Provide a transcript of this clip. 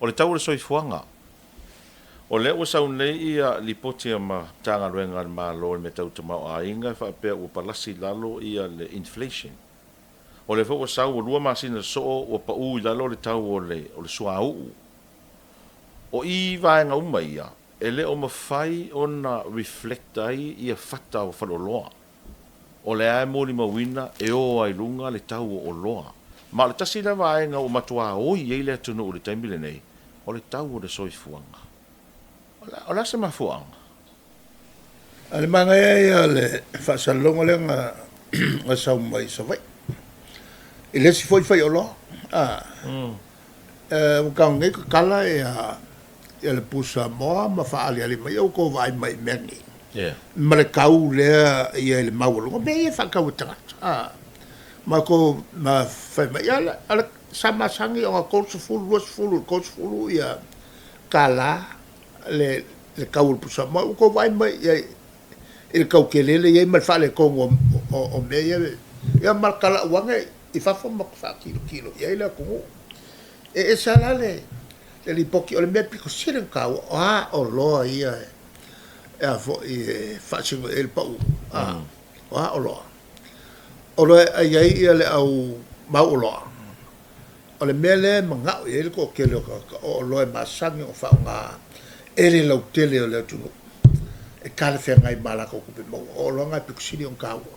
O le tau o le soifuaga. O lea ua sau nei ia lipoti a Matagaluega a le Malo i mea tau tamaoaiga e faapea ua palasi i lalo ia le inflation. O lea foi ua sau ua 2 masina sosoo ua pau i lalo le tau o le suauu. O i vaega uma ia, e le o mafai ona reflect ai ia fata o faleoloa. O lea lava e molimauina e o lava i luga le tau o oloa. Ma o le tasi lea vaega ua matua oi ai le atunuu i le taimi lenei, o le tau o le soifuaga. O le a se mafuaaga? O le manaia ia o le faasalalauga lea na sau mai Savaii i le isi foi faioloa. Ua tago nei tatala ia le pusa moa ma faaaliali mai, ia ua outou vaai mai i mea nei, ma le tau lea e i ai i le maualuga o mea ia e faatau e tagata. Ma ma fai mai, ia sa masani ona 30, 20 i le 30 ia tala le tau o le pusa moa. Ua outou vaai mai i ai i le tau tele lea e i ai ma le faaletonu o mea ia, ia ma talau ane i fafo ma faatilotilo i ai le atunuu. E ese lava la le lipoti, o le mea pito sili ona taua, o a oloa ia e a foi e faasino i ai le pau, o a oloa? Oloa e ai ai le au mau oloa. O le mea lea e manao i ai le toatele o tagata, o oloa e masani ona faaaoga e le lautele o le atunuu e talafeagai ma latou tupe maua. O oloa na e pito sili ona taua.